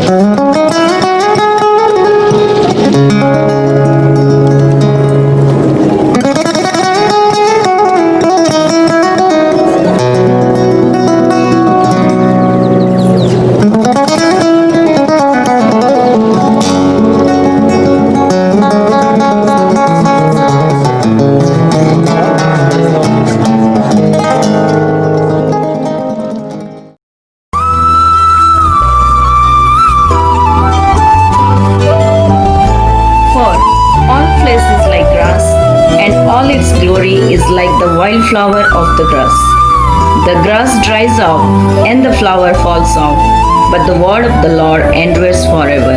For all flesh is like grass, and all its glory is like the wild flower of the grass. The grass dries up and the flower falls off, but the word of the Lord endures forever.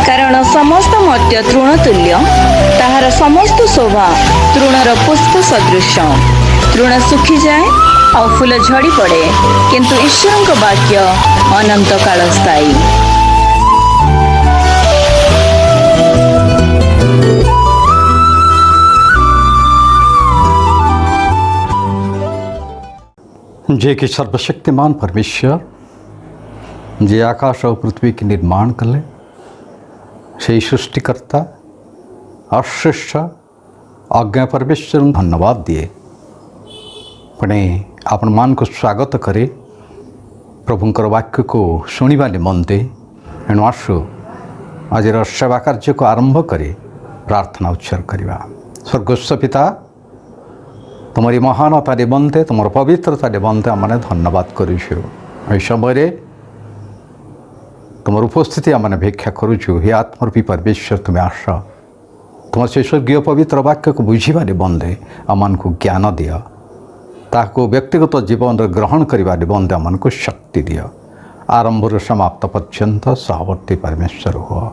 କାରଣ ସମସ୍ତ ମର୍ତ୍ତ୍ୟ ତୃଣତୁଲ୍ୟ, ତାହାର ସମସ୍ତ ଶୋଭା ତୃଣର ପୁଷ୍ପ ସଦୃଶ। ତୃଣ ଶୁଖିଯାଏ ଆଉ ଫୁଲ ଝଡ଼ି ପଡ଼େ, କିନ୍ତୁ ଈଶ୍ୱରଙ୍କ ବାକ୍ୟ ଅନନ୍ତ କାଳ ସ୍ଥାୟୀ। ଯେ କି ସର୍ବଶକ୍ତିମାନ ପରମେଶ୍ୱର, ଯେ ଆକାଶ ଓ ପୃଥିବୀକି ନିର୍ମାଣ କଲେ, ସେହି ସୃଷ୍ଟିକର୍ତ୍ତା ଅଶ୍ରେଷ୍ଠ ଅଜ୍ଞା ପରମେଶ୍ୱରଙ୍କୁ ଧନ୍ୟବାଦ ଦିଏ। ପୁଣି ଆପଣମାନଙ୍କୁ ସ୍ୱାଗତ କରେ ପ୍ରଭୁଙ୍କର ବାକ୍ୟକୁ ଶୁଣିବା ନିମନ୍ତେ। ଏଣୁ ଆସୁ, ଆଜିର ସେବା କାର୍ଯ୍ୟକୁ ଆରମ୍ଭ କରି ପ୍ରାର୍ଥନା ଉତ୍ସର୍ଗ କରିବା। ସ୍ୱର୍ଗସ୍ଥ ପିତା, ତୁମରି ମହାନତା ନିମନ୍ତେ, ତୁମର ପବିତ୍ରତା ନିମନ୍ତେ ଆମମାନେ ଧନ୍ୟବାଦ କରୁଛୁ। ଏହି ସମୟରେ ତୁମର ଉପସ୍ଥିତି ଆମମାନେ ଭିକ୍ଷା କରୁଛୁ। ହେ ଆତ୍ମରୂପୀ ପରମେଶ୍ୱର, ତୁମେ ଆସ, ତୁମର ସେ ସ୍ୱର୍ଗୀୟ ପବିତ୍ର ବାକ୍ୟକୁ ବୁଝିବା ନିମନ୍ତେ ଆମମାନଙ୍କୁ ଜ୍ଞାନ ଦିଅ। ତାହାକୁ ବ୍ୟକ୍ତିଗତ ଜୀବନରେ ଗ୍ରହଣ କରିବା ନିମନ୍ତେ ଆମମାନଙ୍କୁ ଶକ୍ତି ଦିଅ। ଆରମ୍ଭରୁ ସମାପ୍ତ ପର୍ଯ୍ୟନ୍ତ ସହବର୍ତ୍ତୀ ପରମେଶ୍ୱର ହୁଅ।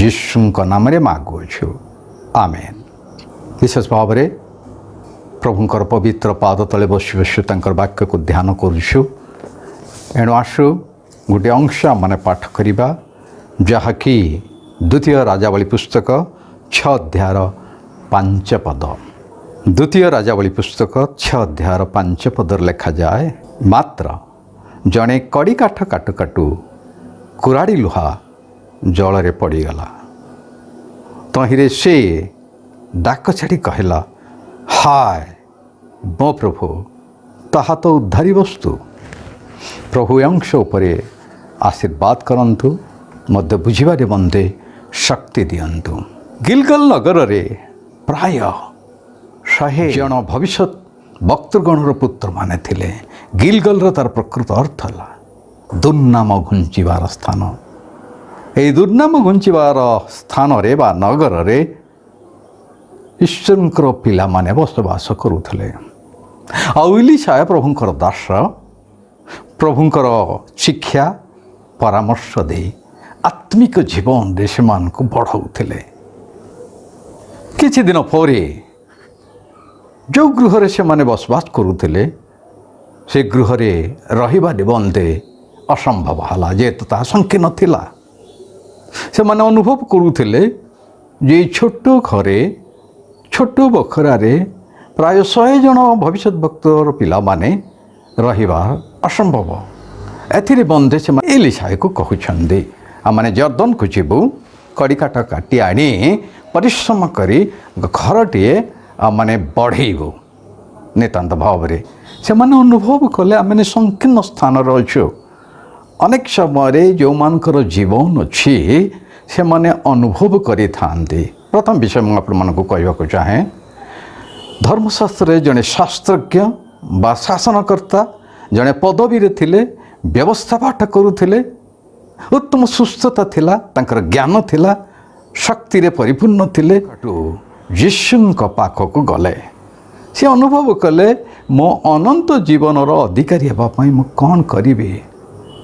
ଯୀଶୁଙ୍କ ନାମରେ ମାଗୁଅଛୁ, ଆମେନ୍। ବିଶେଷ ଭାବରେ ପ୍ରଭୁଙ୍କର ପବିତ୍ର ପାଦ ତଳେ ବସି ବସି ତାଙ୍କର ବାକ୍ୟକୁ ଧ୍ୟାନ କରୁଛୁ। ଏଣୁ ଆସୁ, ଗୋଟିଏ ଅଂଶ ଆମେ ପାଠ କରିବା, ଯାହାକି ଦ୍ୱିତୀୟ ରାଜାବଳୀ ପୁସ୍ତକ 6 ଅଧ୍ୟାୟର 5 ପଦ। ଦ୍ୱିତୀୟ ରାଜାବଳୀ ପୁସ୍ତକ 6 ଅଧ୍ୟାୟର 5 ପଦରେ ଲେଖାଯାଏ, ମାତ୍ର ଜଣେ କଡ଼ିକାଠ କାଟୁ କାଟୁ କୁରାଡ଼ି ଲୁହା ଜଳରେ ପଡ଼ିଗଲା। ତହିଁରେ ସେ ଡାକ ଛାଡ଼ି କହିଲା, ହାୟ ମୋ ପ୍ରଭୁ, ତାହା ତ ଉଦ୍ଧାରୀ ବସ୍ତୁ। ପ୍ରଭୁ ଏ ଅଂଶ ଉପରେ ଆଶୀର୍ବାଦ କରନ୍ତୁ, ମଧ୍ୟ ବୁଝିବା ନିମନ୍ତେ ଶକ୍ତି ଦିଅନ୍ତୁ। ଗିଲଗଲ ନଗରରେ ପ୍ରାୟ 100 ଜଣ ଭବିଷ୍ୟତ ବକ୍ତୃଗଣର ପୁତ୍ରମାନେ ଥିଲେ। ଗିଲଗଲର ତାର ପ୍ରକୃତ ଅର୍ଥ ହେଲା ଦୁର୍ନାମ ଘୁଞ୍ଚିବାର ସ୍ଥାନ। ଏହି ଦୁର୍ନାମ ଘୁଞ୍ଚିବାର ସ୍ଥାନରେ ବା ନଗରରେ ଈଶ୍ୱରଙ୍କର ପିଲାମାନେ ବସବାସ କରୁଥିଲେ। ଆଉ ଇଲିଶାୟ ପ୍ରଭୁଙ୍କର ଦାସ ପ୍ରଭୁଙ୍କର ଶିକ୍ଷା ପରାମର୍ଶ ଦେଇ ଆତ୍ମିକ ଜୀବନରେ ସେମାନଙ୍କୁ ବଢ଼ାଉଥିଲେ। କିଛି ଦିନ ପରେ ଯେଉଁ ଗୃହରେ ସେମାନେ ବସବାସ କରୁଥିଲେ, ସେ ଗୃହରେ ରହିବା ନିମନ୍ତେ ଅସମ୍ଭବ ହେଲା, ଯେହେତୁ ତାହା ସଂକୀର୍ଣ୍ଣ ଥିଲା। ସେମାନେ ଅନୁଭବ କରୁଥିଲେ ଯେ ଏଇ ଛୋଟ ଘରେ, ଛୋଟ ବଖରାରେ ପ୍ରାୟ 100 ଜଣ ଭବିଷ୍ୟତ ବକ୍ତର ପିଲାମାନେ ରହିବା ଅସମ୍ଭବ। ଏଥିରେ ବନ୍ଧେ ସେମାନେ ଏଲିସାଇକୁ କହୁଛନ୍ତି, ଆମମାନେ ଜର୍ଦ୍ଦନକୁ ଯିବୁ, କଡ଼ିକାଠ କାଟି ଆଣି ପରିଶ୍ରମ କରି ଘରଟିଏ ଆମମାନେ ବଢ଼େଇବୁ। ନିତାନ୍ତ ଭାବରେ ସେମାନେ ଅନୁଭବ କଲେ, ଆମେ ସଂକୀର୍ଣ୍ଣ ସ୍ଥାନରେ ଅଛୁ। ଅନେକ ସମୟରେ ଯେଉଁମାନଙ୍କର ଜୀବନ ଅଛି, ସେମାନେ ଅନୁଭବ କରିଥାନ୍ତି। ପ୍ରଥମ ବିଷୟ ମୁଁ ଆପଣମାନଙ୍କୁ କହିବାକୁ ଚାହେଁ, ଧର୍ମଶାସ୍ତ୍ରରେ ଜଣେ ଶାସ୍ତ୍ରଜ୍ଞ ବା ଶାସନକର୍ତ୍ତା ଜଣେ ପଦବୀରେ ଥିଲେ, ବ୍ୟବସ୍ଥା ପାଠ କରୁଥିଲେ, ଉତ୍ତମ ସୁସ୍ଥତା ଥିଲା, ତାଙ୍କର ଜ୍ଞାନ ଥିଲା, ଶକ୍ତିରେ ପରିପୂର୍ଣ୍ଣ ଥିଲେ। ଯୀଶୁଙ୍କ ପାଖକୁ ଗଲେ। ସେ ଅନୁଭବ କଲେ, ମୋ ଅନନ୍ତ ଜୀବନର ଅଧିକାରୀ ହେବା ପାଇଁ ମୁଁ କ'ଣ କରିବି?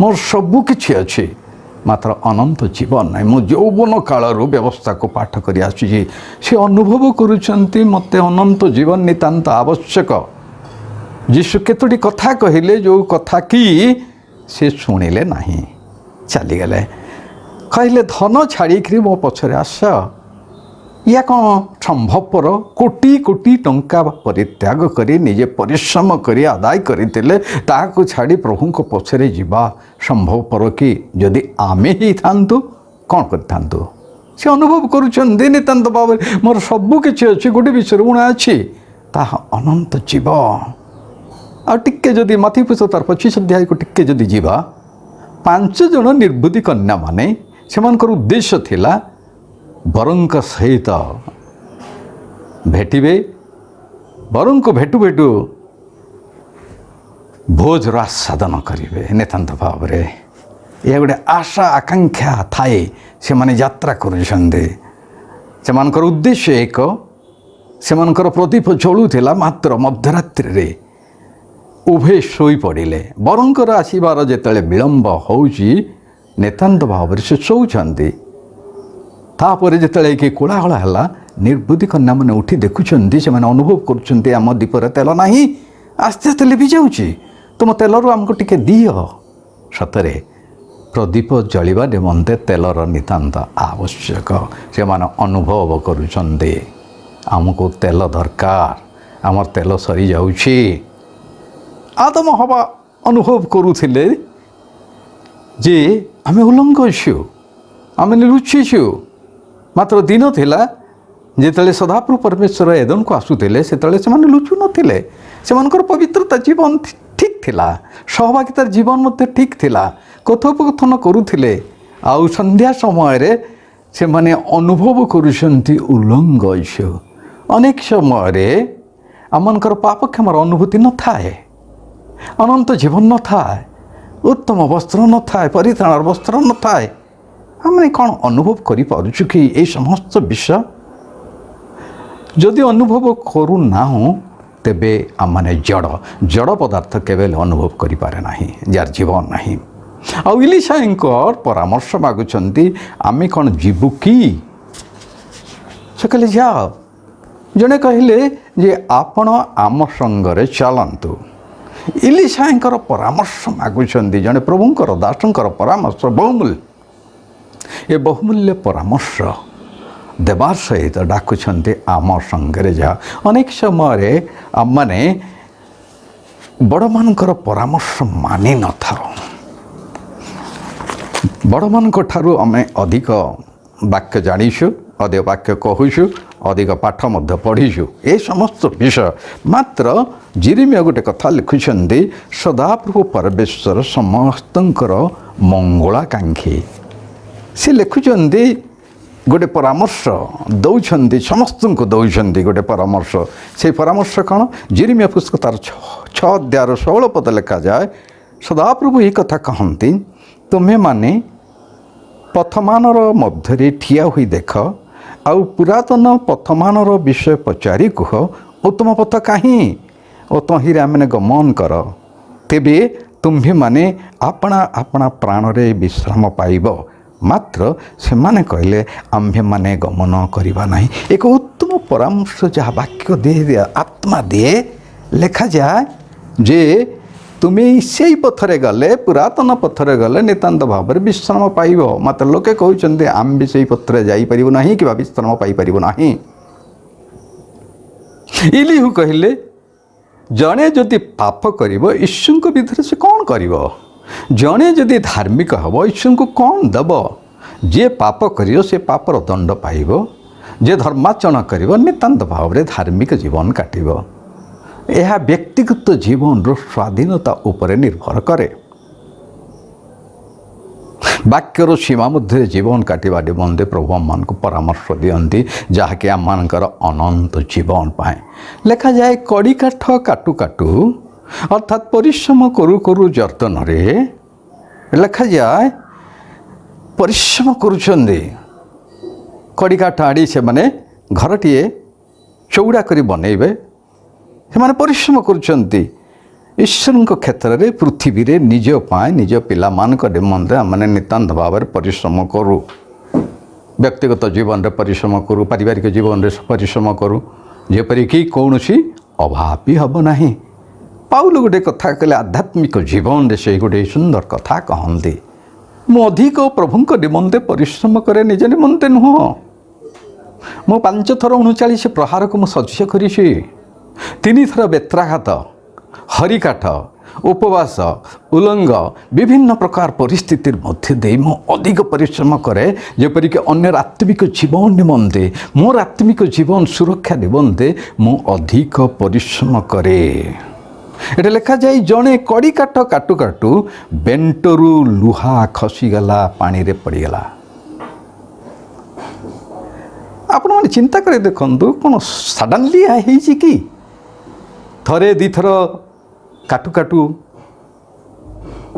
ମୋର ସବୁ କିଛି ଅଛି, ମାତ୍ର ଅନନ୍ତ ଜୀବନ ନାହିଁ। ମୁଁ ଯୌବନ କାଳରୁ ବ୍ୟବସ୍ଥାକୁ ପାଠ କରି ଆସୁଛି। ସେ ଅନୁଭବ କରୁଛନ୍ତି, ମୋତେ ଅନନ୍ତ ଜୀବନ ନିତାନ୍ତ ଆବଶ୍ୟକ। ଯୀଶୁ କେତୋଟି କଥା କହିଲେ, ଯେଉଁ କଥା କି ସେ ଶୁଣିଲେ ନାହିଁ, ଚାଲିଗଲେ। କହିଲେ, ଧନ ଛାଡ଼ିକିରି ମୋ ପଛରେ ଆସ। ୟା କ'ଣ ସମ୍ଭବପର? କୋଟି କୋଟି ଟଙ୍କା ପରିତ୍ୟାଗ କରି ନିଜେ ପରିଶ୍ରମ କରି ଆଦାୟ କରିଥିଲେ, ତାହାକୁ ଛାଡ଼ି ପ୍ରଭୁଙ୍କ ପଛରେ ଯିବା ସମ୍ଭବପର କି? ଯଦି ଆମେ ହେଇଥାନ୍ତୁ କ'ଣ କରିଥାନ୍ତୁ? ସେ ଅନୁଭବ କରୁଛନ୍ତି ନିତାନ୍ତ ଭାବରେ ମୋର ସବୁ କିଛି ଅଛି, ଗୋଟେ ବିଷୟରେ ଊଣା ଅଛି, ତାହା ଅନନ୍ତ ଜୀବନ। ଆଉ ଟିକେ ଯଦି ମାଥିଉ ପୁସ୍ତକ ତାର 25 ଅଧ୍ୟାୟକୁ ଟିକେ ଯଦି ଯିବା, ପାଞ୍ଚ ଜଣ ନିର୍ବୁଦ୍ଧି କନ୍ୟାମାନେ, ସେମାନଙ୍କର ଉଦ୍ଦେଶ୍ୟ ଥିଲା ବରଙ୍କ ସହିତ ଭେଟିବେ, ବରଙ୍କୁ ଭେଟୁ ଭେଟୁ ଭୋଜର ଆସ୍ୱାଦନ କରିବେ। ନିତାନ୍ତ ଭାବରେ ଏହା ଗୋଟେ ଆଶା ଆକାଂକ୍ଷା ଥାଏ। ସେମାନେ ଯାତ୍ରା କରୁଛନ୍ତି, ସେମାନଙ୍କର ଉଦ୍ଦେଶ୍ୟ ଏକ। ସେମାନଙ୍କର ପ୍ରଦୀପ ଜଳୁଥିଲା, ମାତ୍ର ମଧ୍ୟରାତ୍ରିରେ ଉଭୟ ଶୋଇପଡ଼ିଲେ। ବରଙ୍କର ଆସିବାର ଯେତେବେଳେ ବିଳମ୍ବ ହେଉଛି, ନିତାନ୍ତ ଭାବରେ ସେ ଶୋଉଛନ୍ତି। ତାପରେ ଯେତେବେଳେ କି କୋଳାହଳ ହେଲା, ନିର୍ବୁଦ୍ଧି କନ୍ୟାମାନେ ଉଠି ଦେଖୁଛନ୍ତି, ସେମାନେ ଅନୁଭବ କରୁଛନ୍ତି ଆମ ଦୀପରେ ତେଲ ନାହିଁ, ଆସ୍ତେ ଆସ୍ତେ ଲିଭିଯାଉଛି, ତୁମ ତେଲରୁ ଆମକୁ ଟିକେ ଦିଅ। ସତରେ ପ୍ରଦୀପ ଜଳିବା ନିମନ୍ତେ ତେଲର ନିତାନ୍ତ ଆବଶ୍ୟକ। ସେମାନେ ଅନୁଭବ କରୁଛନ୍ତି ଆମକୁ ତେଲ ଦରକାର, ଆମର ତେଲ ସରିଯାଉଛି। ଆଦମ ହବା ଅନୁଭବ କରୁଥିଲେ ଯେ ଆମେ ଉଲଙ୍ଗ ଅଛୁ, ଆମେ ଲୁଚିଛୁ। ମାତ୍ର ଦିନ ଥିଲା ଯେତେବେଳେ ସଦାପ୍ରଭୁ ପରମେଶ୍ୱର ଏଦନକୁ ଆସୁଥିଲେ, ସେତେବେଳେ ସେମାନେ ଲୁଚୁ ନଥିଲେ। ସେମାନଙ୍କର ପବିତ୍ରତା ଜୀବନ ଠିକ୍ ଥିଲା, ସହଭାଗିତାର ଜୀବନ ମଧ୍ୟ ଠିକ୍ ଥିଲା, କଥୋପକଥନ କରୁଥିଲେ। ଆଉ ସନ୍ଧ୍ୟା ସମୟରେ ସେମାନେ ଅନୁଭବ କରୁଛନ୍ତି ଉଲଙ୍ଗ ଅଛୁ। ଅନେକ ସମୟରେ ଆମମାନଙ୍କର ପାପ କ୍ଷମାର ଅନୁଭୂତି ନଥାଏ, ଅନନ୍ତ ଜୀବନ ନଥାଏ, ଉତ୍ତମ ବସ୍ତ୍ର ନଥାଏ, ପରିତ୍ରାଣର ବସ୍ତ୍ର ନଥାଏ। ଆମେ କ'ଣ ଅନୁଭବ କରିପାରୁଛୁ କି ଏଇ ସମସ୍ତ ବିଷୟ? ଯଦି ଅନୁଭବ କରୁନାହୁଁ, ତେବେ ଆମମାନେ ଜଡ଼। ଜଡ଼ ପଦାର୍ଥ କେବେ ହେଲେ ଅନୁଭବ କରିପାରେ ନାହିଁ ଯାର ଜୀବନ ନାହିଁ। ଆଉ ଇଲିଶାଙ୍କ ପରାମର୍ଶ ମାଗୁଛନ୍ତି, ଆମେ କ'ଣ ଯିବୁ କି? ସେ କହିଲେ ଯାଅ। ଜଣେ କହିଲେ ଯେ ଆପଣ ଆମ ସଙ୍ଗରେ ଚାଲନ୍ତୁ। ଇଲିଶାଙ୍କର ପରାମର୍ଶ ମାଗୁଛନ୍ତି। ଜଣେ ପ୍ରଭୁଙ୍କର ଦାସଙ୍କର ପରାମର୍ଶ ବହୁମୂଲ୍ୟ। ଏ ବହୁମୂଲ୍ୟ ପରାମର୍ଶ ଦେବା ସହିତ ଡାକୁଛନ୍ତି ଆମ ସଙ୍ଗରେ ଯାଅ। ଅନେକ ସମୟରେ ଆମମାନେ ବଡ଼ମାନଙ୍କର ପରାମର୍ଶ ମାନି ନଥାଉ। ବଡ଼ମାନଙ୍କ ଠାରୁ ଆମେ ଅଧିକ ବାକ୍ୟ ଜାଣିଛୁ, ଅଧିକ ବାକ୍ୟ କହୁଛୁ, ଅଧିକ ପାଠ ମଧ୍ୟ ପଢ଼ିଛୁ, ଏ ସମସ୍ତ ବିଷୟ। ମାତ୍ର ଜିରିମିୟ ଗୋଟେ କଥା ଲେଖୁଛନ୍ତି, ସଦାପ୍ରଭୁ ପରମେଶ୍ୱର ସମସ୍ତଙ୍କର ମଙ୍ଗଳାକାଂକ୍ଷୀ। ସେ ଲେଖୁଛନ୍ତି, ଗୋଟେ ପରାମର୍ଶ ଦେଉଛନ୍ତି, ସମସ୍ତଙ୍କୁ ଦେଉଛନ୍ତି ଗୋଟେ ପରାମର୍ଶ। ସେଇ ପରାମର୍ଶ କ'ଣ? ଜିରିମିୟ ପୁସ୍ତକ ତାର 6 ଅଧ୍ୟାୟର 16 ପଦ ଲେଖାଯାଏ, ସଦାପ୍ରଭୁ ଏହି କଥା କହନ୍ତି, ତୁମେମାନେ ପଥମାନର ମଧ୍ୟରେ ଠିଆ ହୋଇ ଦେଖ, ଆଉ ପୁରାତନ ପଥମାନର ବିଷୟ ପଚାରି କୁହ, ଉତ୍ତମ ପଥ କାହିଁ ଓ ତହିଁରେ ଆମେମାନେ ଗମନ କର, ତେବେ ତୁମ୍ଭେମାନେ ଆପଣା ଆପଣା ପ୍ରାଣରେ ବିଶ୍ରାମ ପାଇବ। ମାତ୍ର ସେମାନେ କହିଲେ, ଆମ୍ଭେମାନେ ଗମନ କରିବା ନାହିଁ। ଏକ ଉତ୍ତମ ପରାମର୍ଶ ଯାହା ବାକ୍ୟ ଦିଏ, ଆତ୍ମା ଦିଏ। ଲେଖାଯାଏ ଯେ ତୁମେ ସେଇ ପଥରେ ଗଲେ, ପୁରାତନ ପଥରେ ଗଲେ ନିତାନ୍ତ ଭାବରେ ବିଶ୍ରାମ ପାଇବ। ମାତ୍ର ଲୋକେ କହୁଛନ୍ତି ଆମେ ବି ସେଇ ପଥରେ ଯାଇପାରିବୁ ନାହିଁ କିମ୍ବା ବିଶ୍ରାମ ପାଇପାରିବୁ ନାହିଁ। ଇଲିହୁ କହିଲେ, ଜଣେ ଯଦି ପାପ କରିବ, ଈଶ୍ୱରଙ୍କ ବିରୁଦ୍ଧରେ ସେ କ'ଣ କରିବ? ଜଣେ ଯଦି ଧାର୍ମିକ ହେବ, ଈଶ୍ୱରଙ୍କୁ କ'ଣ ଦେବ? ଯିଏ ପାପ କରିବ ସେ ପାପର ଦଣ୍ଡ ପାଇବ, ଯିଏ ଧର୍ମାଚରଣ କରିବ ନିତାନ୍ତ ଭାବରେ ଧାର୍ମିକ ଜୀବନ କାଟିବ। ଏହା ବ୍ୟକ୍ତିଗତ ଜୀବନର ସ୍ୱାଧୀନତା ଉପରେ ନିର୍ଭର କରେ। ବାକ୍ୟର ସୀମା ମଧ୍ୟରେ ଜୀବନ କାଟିବା ନିମନ୍ତେ ପ୍ରଭୁ ଆମମାନଙ୍କୁ ପରାମର୍ଶ ଦିଅନ୍ତି, ଯାହାକି ଆମମାନଙ୍କର ଅନନ୍ତ ଜୀବନ ପାଇଁ। ଲେଖାଯାଏ, କଡ଼ିକାଠ କାଟୁ କାଟୁ, ଅର୍ଥାତ୍ ପରିଶ୍ରମ କରୁ କରୁ ଯର୍ଦ୍ଦନରେ, ଲେଖାଯାଏ ପରିଶ୍ରମ କରୁଛନ୍ତି, କଡ଼ିକାଠ ଆଣି ସେମାନେ ଘରଟିଏ ଚଉଡ଼ା କରି ବନେଇବେ। ସେମାନେ ପରିଶ୍ରମ କରୁଛନ୍ତି। ଈଶ୍ୱରଙ୍କ କ୍ଷେତ୍ରରେ ପୃଥିବୀରେ ନିଜ ପାଇଁ, ନିଜ ପିଲାମାନଙ୍କ ନିମନ୍ତେ ଆମମାନେ ନିତାନ୍ତ ଭାବରେ ପରିଶ୍ରମ କରୁ। ବ୍ୟକ୍ତିଗତ ଜୀବନରେ ପରିଶ୍ରମ କରୁ, ପାରିବାରିକ ଜୀବନରେ ପରିଶ୍ରମ କରୁ, ଯେପରିକି କୌଣସି ଅଭାବ ବି ହେବ ନାହିଁ। ପାଉଲ ଗୋଟେ କଥା କହିଲେ, ଆଧ୍ୟାତ୍ମିକ ଜୀବନରେ ସେ ଗୋଟେ ସୁନ୍ଦର କଥା କହନ୍ତି, ମୁଁ ଅଧିକ ପ୍ରଭୁଙ୍କ ନିମନ୍ତେ ପରିଶ୍ରମ କରେ, ନିଜ ନିମନ୍ତେ ନୁହଁ। ମୁଁ 5 ଥର 39 ପ୍ରହାରକୁ ମୁଁ ସହ୍ୟ କରିଛି। 3 ଥର ବେତ୍ରାଘାତ, ହରିକାଠ, ଉପବାସ, ଉଲଙ୍ଗ, ବିଭିନ୍ନ ପ୍ରକାର ପରିସ୍ଥିତି ମଧ୍ୟ ଦେଇ ମୁଁ ଅଧିକ ପରିଶ୍ରମ କରେ, ଯେପରିକି ଅନ୍ୟର ଆତ୍ମିକ ଜୀବନ ନିମନ୍ତେ, ମୋର ଆତ୍ମିକ ଜୀବନ ସୁରକ୍ଷା ନିମନ୍ତେ ମୁଁ ଅଧିକ ପରିଶ୍ରମ କରେ। ଏଟା ଲେଖାଯାଏ, ଜଣେ କଡ଼ି କାଠ କାଟୁ କାଟୁ ବେଣ୍ଟରୁ ଲୁହା ଖସିଗଲା, ପାଣିରେ ପଡ଼ିଗଲା। ଆପଣମାନେ ଚିନ୍ତା କରି ଦେଖନ୍ତୁ, କ'ଣ ସଡନ୍ଲି ଏହା ହେଇଛି କି? ଥରେ ଦୁଇଥର କାଟୁ କାଟୁ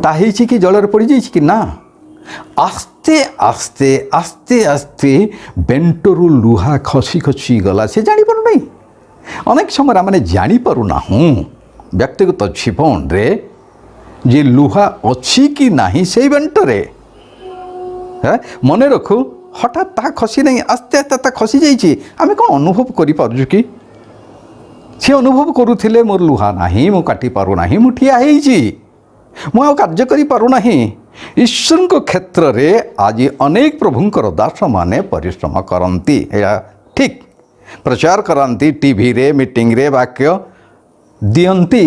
ତା ହେଇଛି କି ଜଳରେ ପଡ଼ିଯାଇଛି କି? ନା, ଆସ୍ତେ ଆସ୍ତେ ଆସ୍ତେ ଆସ୍ତେ ବେଣ୍ଟରୁ ଲୁହା ଖସି ଖସି ଗଲା, ସେ ଜାଣିପାରୁନାହିଁ। ଅନେକ ସମୟରେ ଆମେ ଜାଣିପାରୁନାହୁଁ ବ୍ୟକ୍ତିଗତ ଜୀବନରେ ଯେ ଲୁହା ଅଛି କି ନାହିଁ ସେଇ ବେଣ୍ଟରେ। ମନେ ରଖୁ, ହଠାତ୍ ତାହା ଖସି ନାହିଁ, ଆସ୍ତେ ଆସ୍ତେ ତାହା ଖସିଯାଇଛି। ଆମେ କ'ଣ ଅନୁଭବ କରିପାରୁଛୁ କି? ସେ ଅନୁଭବ କରୁଥିଲେ ମୋର ଲୁହା ନାହିଁ, ମୁଁ କାଟି ପାରୁନାହିଁ, ମୁଁ ଠିଆ ହେଇଛି, ମୁଁ ଆଉ କାର୍ଯ୍ୟ କରିପାରୁନାହିଁ। ଈଶ୍ୱରଙ୍କ କ୍ଷେତ୍ରରେ ଆଜି ଅନେକ ପ୍ରଭୁଙ୍କର ଦାସମାନେ ପରିଶ୍ରମ କରନ୍ତି, ଏହା ଠିକ୍। ପ୍ରଚାର କରନ୍ତି, ଟିଭିରେ, ମିଟିଂରେ ବାକ୍ୟ ଦିଅନ୍ତି।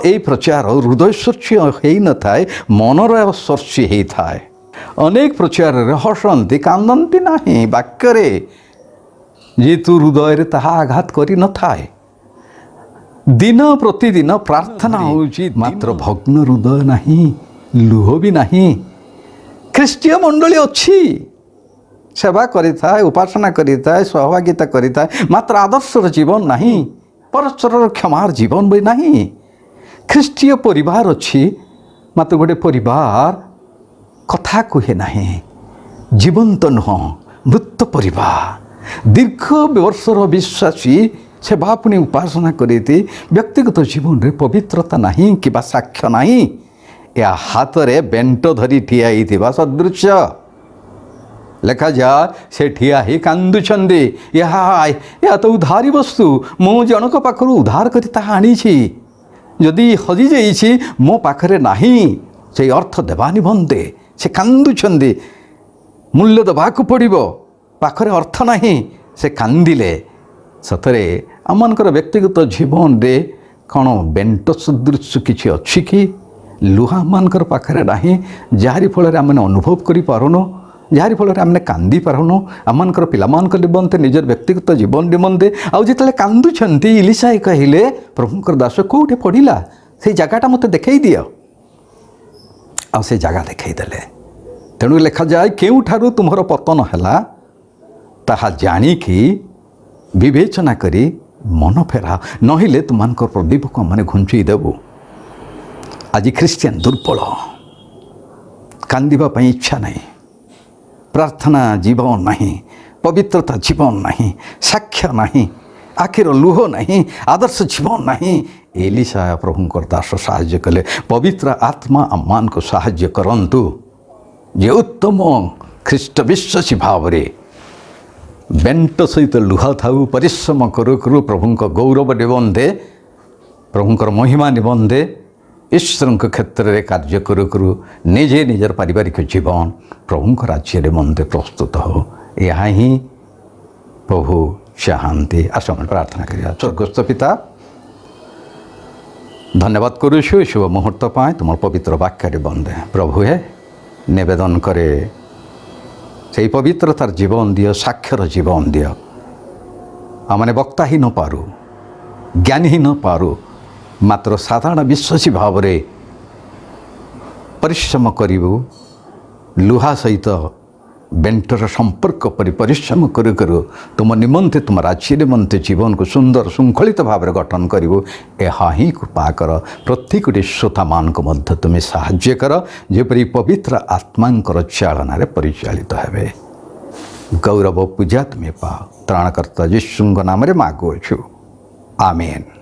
ଏଇ ପ୍ରଚାର ହୃଦୟସ୍ପର୍ଶୀ ହେଇନଥାଏ, ମନର ସ୍ପର୍ଶୀ ହେଇଥାଏ। ଅନେକ ପ୍ରଚାରରେ ହସନ୍ତି, କାନ୍ଦନ୍ତି ନାହିଁ ବାକ୍ୟରେ, ଯେହେତୁ ହୃଦୟରେ ତାହା ଆଘାତ କରିନଥାଏ। ଦିନ ପ୍ରତିଦିନ ପ୍ରାର୍ଥନା ହେଉଛି, ମାତ୍ର ଭଗ୍ନ ହୃଦୟ ନାହିଁ, ଲୁହ ବି ନାହିଁ। ଖ୍ରୀଷ୍ଟୀୟ ମଣ୍ଡଳୀ ଅଛି, ସେବା କରିଥାଏ, ଉପାସନା କରିଥାଏ, ସହଭାଗିତା କରିଥାଏ, ମାତ୍ର ଆଦର୍ଶର ଜୀବନ ନାହିଁ, ପରସ୍ପରର କ୍ଷମାର ଜୀବନ ବି ନାହିଁ। ଖ୍ରୀଷ୍ଟୀୟ ପରିବାର ଅଛି, ମାତ୍ର ଗୋଟେ ପରିବାର କଥା କୁହେ ନାହିଁ, ଜୀବନ୍ତ ନୁହଁ, ମୃତ ପରିବାର। ଦୀର୍ଘ ବର୍ଷର ବିଶ୍ୱାସୀ ସେବା ପୁଣି ଉପାସନା କରିତି, ବ୍ୟକ୍ତିଗତ ଜୀବନରେ ପବିତ୍ରତା ନାହିଁ କିମ୍ବା ସାକ୍ଷ୍ୟ ନାହିଁ। ଏହା ହାତରେ ବେଣ୍ଟ ଧରି ଠିଆ ହେଇଥିବା ସଦୃଶ୍ୟ। ଲେଖାଯାଏ, ସେ ଠିଆ ହେଇ କାନ୍ଦୁଛନ୍ତି, ଏହା ଏହା ତ ଉଧାରୀ ବସ୍ତୁ, ମୁଁ ଜଣଙ୍କ ପାଖରୁ ଉଧାର କରି ତାହା ଆଣିଛି, ଯଦି ହଜିଯାଇଛି ମୋ ପାଖରେ ନାହିଁ, ସେଇ ଅର୍ଥ ଦେବା ନିମନ୍ତେ ସେ କାନ୍ଦୁଛନ୍ତି। ମୂଲ୍ୟ ଦେବାକୁ ପଡ଼ିବ, ପାଖରେ ଅର୍ଥ ନାହିଁ, ସେ କାନ୍ଦିଲେ। ସତରେ ଆମମାନଙ୍କର ବ୍ୟକ୍ତିଗତ ଜୀବନରେ କ'ଣ ବେଣ୍ଟ ସଦୃଶ କିଛି ଅଛି କି? ଲୁହା ଆମମାନଙ୍କର ପାଖରେ ନାହିଁ, ଯାହାରି ଫଳରେ ଆମେ ଅନୁଭବ କରିପାରୁନୁ, ଯାହାରି ଫଳରେ ଆମେ କାନ୍ଦି ପାରୁନୁ ଆମମାନଙ୍କର ପିଲାମାନଙ୍କ ନିମନ୍ତେ, ନିଜର ବ୍ୟକ୍ତିଗତ ଜୀବନ ନିମନ୍ତେ। ଆଉ ଯେତେବେଳେ କାନ୍ଦୁଛନ୍ତି, ଇଲିଶାଇ କହିଲେ, ପ୍ରଭୁଙ୍କର ଦାସ କେଉଁଠି ପଡ଼ିଲା ସେଇ ଜାଗାଟା ମୋତେ ଦେଖାଇ ଦିଅ। ଆଉ ସେ ଜାଗା ଦେଖାଇଦେଲେ। ତେଣୁ ଲେଖାଯାଏ, କେଉଁଠାରୁ ତୁମର ପତନ ହେଲା ତାହା ଜାଣିକି ବିବେଚନା କରି ମନ ଫେରାଅ, ନହେଲେ ତୁମମାନଙ୍କର ପ୍ରଦୀପକୁ ଆମେ ଘୁଞ୍ଚେଇ ଦେବୁ। ଆଜି ଖ୍ରୀଷ୍ଟିଆନ ଦୁର୍ବଳ, କାନ୍ଦିବା ପାଇଁ ଇଚ୍ଛା ନାହିଁ, ପ୍ରାର୍ଥନା ଜୀବନ ନାହିଁ, ପବିତ୍ରତା ଜୀବନ ନାହିଁ, ସାକ୍ଷ୍ୟ ନାହିଁ, ଆଖିର ଲୁହ ନାହିଁ, ଆଦର୍ଶ ଜୀବନ ନାହିଁ। ଏଲିସା ପ୍ରଭୁଙ୍କର ଦାସ ସାହାଯ୍ୟ କଲେ। ପବିତ୍ର ଆତ୍ମା ଆମମାନଙ୍କୁ ସାହାଯ୍ୟ କରନ୍ତୁ ଯେ ଉତ୍ତମ ଖ୍ରୀଷ୍ଟ ବିଶ୍ୱାସୀ ଭାବରେ ବେଣ୍ଟ ସହିତ ଲୁହା ଥାଉ, ପରିଶ୍ରମ କରୁ କରୁ ପ୍ରଭୁଙ୍କ ଗୌରବ ନିମନ୍ତେ, ପ୍ରଭୁଙ୍କର ମହିମା ନିମନ୍ତେ, ଈଶ୍ୱରଙ୍କ କ୍ଷେତ୍ରରେ କାର୍ଯ୍ୟ କରୁ କରୁ ନିଜେ ନିଜର ପାରିବାରିକ ଜୀବନ ପ୍ରଭୁଙ୍କ ରାଜ୍ୟ ନିମନ୍ତେ ପ୍ରସ୍ତୁତ ହେଉ। ଏହା ହିଁ ପ୍ରଭୁ ଚାହାନ୍ତି। ଆସ ଆମେ ପ୍ରାର୍ଥନା କରିବା। ସ୍ୱର୍ଗସ୍ଥ ପିତା, ଧନ୍ୟବାଦ କରୁଛୁ ଏ ଶୁଭ ମୁହୂର୍ତ୍ତ ପାଇଁ, ତୁମର ପବିତ୍ର ବାକ୍ୟରେ ବନ୍ଦେ। ପ୍ରଭୁ ହେ, ନିବେଦନ କରେ, ସେଇ ପବିତ୍ରତାର ଜୀବନ ଦିଅ, ସାକ୍ଷ୍ୟର ଜୀବନ ଦିଅ। ଆମମାନେ ବକ୍ତା ହିଁ ନପାରୁ, ଜ୍ଞାନୀ ହିଁ ନପାରୁ, ମାତ୍ର ସାଧାରଣ ବିଶ୍ୱାସୀ ଭାବରେ ପରିଶ୍ରମ କରିବୁ। ଲୁହା ସହିତ ବେଣ୍ଟର ସମ୍ପର୍କ ପରି ପରିଶ୍ରମ କରୁ କରୁ ତୁମ ନିମନ୍ତେ, ତୁମ ରାଜ୍ୟ ନିମନ୍ତେ ଜୀବନକୁ ସୁନ୍ଦର ଶୃଙ୍ଖଳିତ ଭାବରେ ଗଠନ କରିବୁ। ଏହା ହିଁ କୃପା କର। ପ୍ରତ୍ୟେକଟି ଶ୍ରୋତାମାନଙ୍କୁ ମଧ୍ୟ ତୁମେ ସାହାଯ୍ୟ କର, ଯେପରି ପବିତ୍ର ଆତ୍ମାଙ୍କର ଚାଳନାରେ ପରିଚାଳିତ ହେବେ। ଗୌରବ ପୂଜା ତୁମେ ପାଅ। ତ୍ରାଣକର୍ତ୍ତା ଯୀଶୁଙ୍କ ନାମରେ ମାଗୁଅଛୁ, ଆମେନ୍।